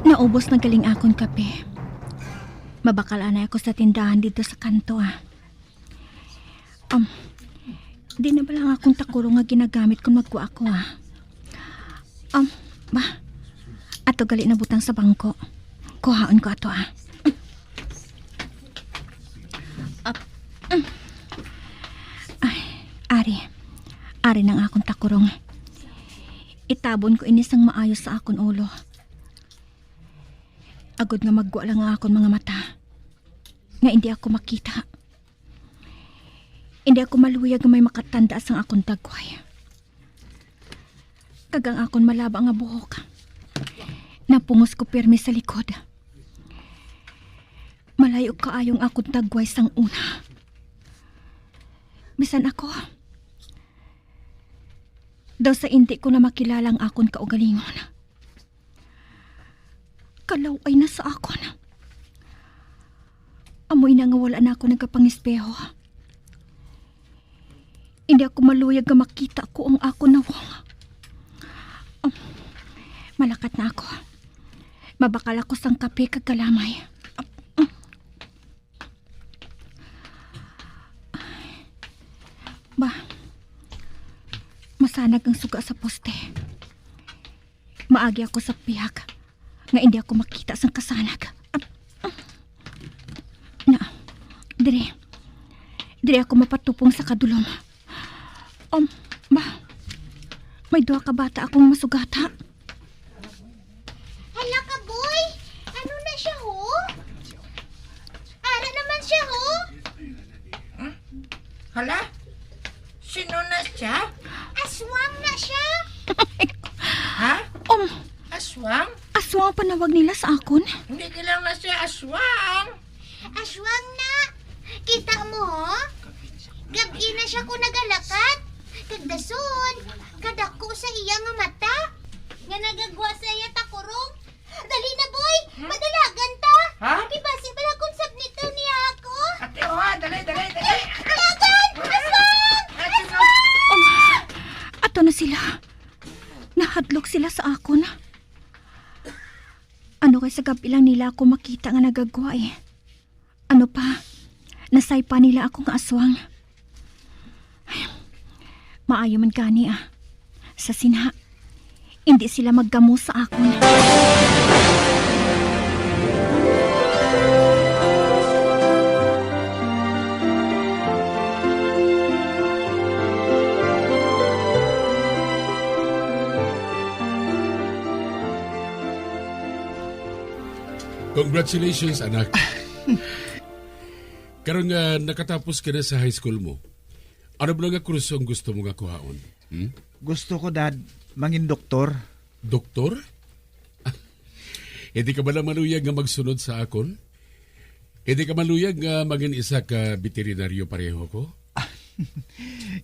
Naubos na galing akon kape. Mabakal anay ako sa tindahan dito sa kanto, ah. Um, di na bala ang akong takurong nga ginagamit kung magkuha ako, ah. Um, ba? Ato gali na butang sa bangko. Kuhaon ko ato, ah. Up. Ay, ari. Ari nang akong takurong. Itabon ko ini sang maayo sa akon ulo. Agod nga maggwa lang ang akon mga mata, nga indi ako makita. Indi ako maluyag nga may makatanda sang akon dagway. Kag ang akon malaba nga buhok, napungos ko pirme sa likod. Malayo kaayo ang akon dagway sang una. Bisan ako, daw sa indi ko na makilala ang akon kaugalingon. Kalaw-ay na sa akon. Amoy na nga wala na ako nagapangespeho. Hindi ako maluyag nga makita ko ang akon nawong. Um, malakat na ako. Mabakal ako sang kape kag kalamay. Um, um. Ba, masanag ang suga sa poste. Maagi ako sa pihak nga hindi ako makita sang kasanag. Na, dire. Dire ako mapatupong sa kadulom. Um, ba, may duha ka bata akong masugata. Hala ka, boy! Ano na siya, ho? Ara naman siya, ho? Hmm? Hala? Sino na siya? Aswang na siya! Ha? Um, Aswang? Aswang ang panawag nila sa akon? Hindi ka lang na siya aswang. Aswang na! Kita mo, ho? Gab-i na siya ko nagalakat. Kag dason, kadako sa iya nga mata. Nga nagagwa sa iya takurong. Dali na, boy! Hmm? Madalagan ta! Ha? Di ba si bala kung sabnitan niya ako? Ate, oh, dali, dali, dali! Dalagan! Aswang! Ate, no! Aswang! Um, ato na sila. Nahadlok sila sa akon. Ano kay sa gab-i lang nila ako makita nga nagagwa, eh. Ano pa? Nasaypa nila ako nga aswang. Ay, maayo man gani, ah. Sa sina, hindi sila maggamo sa akon. Congratulations, anak. Karon nga nakatapos ka na sa high school mo, ano ba nga kurso ang gusto mo nga kuhaon? Hmm? Gusto ko, Dad, mangin doktor. Doktor? Hindi ka bala maluyag nga magsunod sa akon? Hindi ka maluyag nga mangin isa ka veterinaryo pareho ko?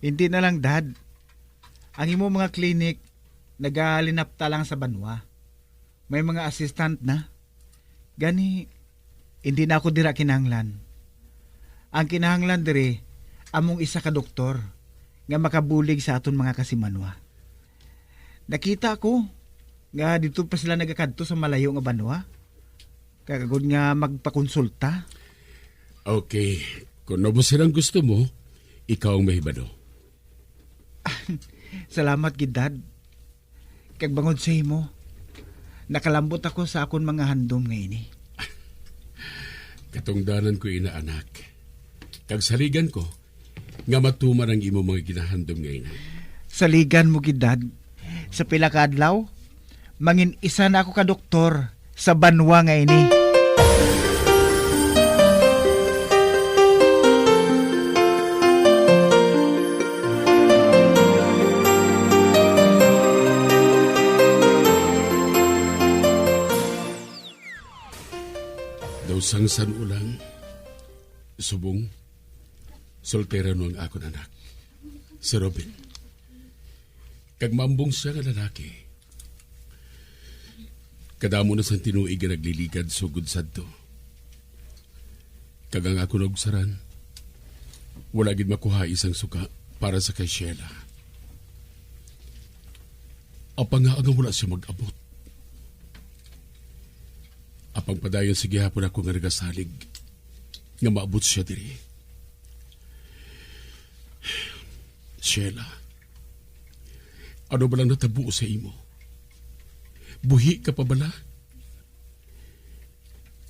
Hindi na lang, Dad. Ang imo mga clinic, nagalinapta lang sa banwa. May mga assistant na. Gani, hindi na ako dira kinahanglan. Ang kinahanglan diri, among isa ka doktor nga makabulig sa aton mga kasimanwa. Nakita ko nga dito pa sila nagakadto sa malayo nga banwa. Kagagod nga magpakonsulta. Okay. Kung ano silang gusto mo, ikaw ang mahibalo. Salamat gid, Dad. Kag bangod sa imo, nakalambot ako sa akon mga handom nga ini. Katungdanan ko ina, anak. Kag saligan ko nga matuman ang imo mga ginahandom nga ina. Saligan mo gid, Dad. Sa pila ka adlaw, mangin isa na ako ka doktor sa banwa nga ini. Daw sang san-o lang, subong, soltera no ang akon anak, si Robin. Kag maambong siya nga lalaki. Kadamo na sang tinuig nga nagliligad sugod sadto. Kag ang akon naugsaran, wala gid makuha isang suka para sa kay Sheila. Apang nga nga wala siya mag-abot. Apang padayon sa gihapon ako nga nagasalig nga maabot siya diri. Sheila, ano ba lang natabo sa imo? Buhi ka pa bala?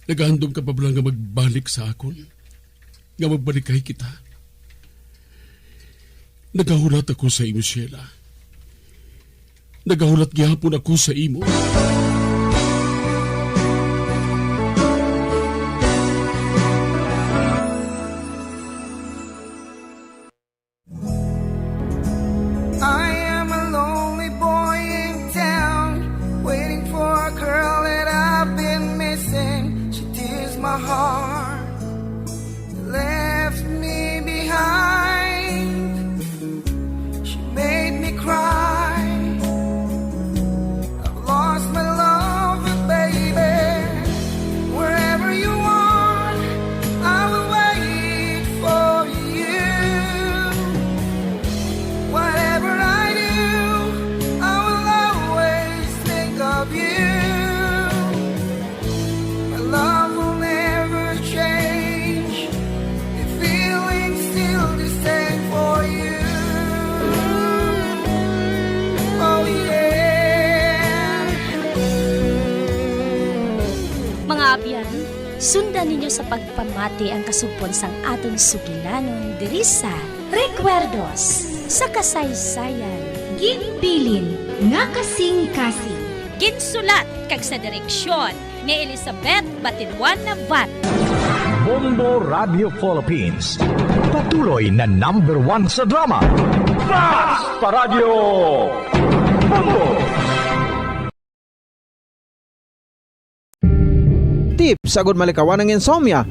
Nagahandom ka pa bala nga magbalik sa akon? Nga magbalikay kita? Nagahulat ako sa imo, Sheila. Nagahulat gihapon ako sa imo. I am a lonely boy in town, waiting for a girl that I've been missing. She tears my heart, left me behind. She made me cry. I've lost my love, but baby, wherever you are, I will wait for you. Whatever I do, I will always think of you. My love will never change. The feeling's still the same for you. Oh, yeah. Mga abyan, sundan ninyo sa pagpamati ang kasugpon sang aton sugilanon diri sa Recuerdos sa Kasaysayan. Ginbilin nga kasing-kasing. Ginsulat kag sa direksyon ni Elizabeth Batiluan Navarro. Bombo Radio Philippines. Patuloy na number one sa drama. Basta Radyo Bombo! Tips agud malikawan ang insomnia.